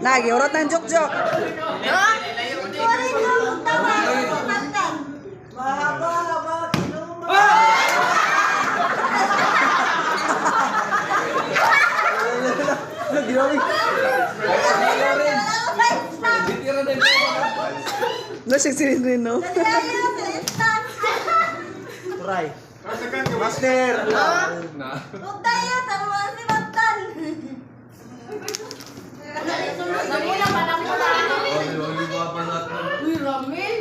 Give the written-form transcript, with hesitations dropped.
Nagiurot ng juk-juk. Mahaba-haba kinuma. No siya silin no. Try. Master. Namula pa, namula. Uy, Ramil.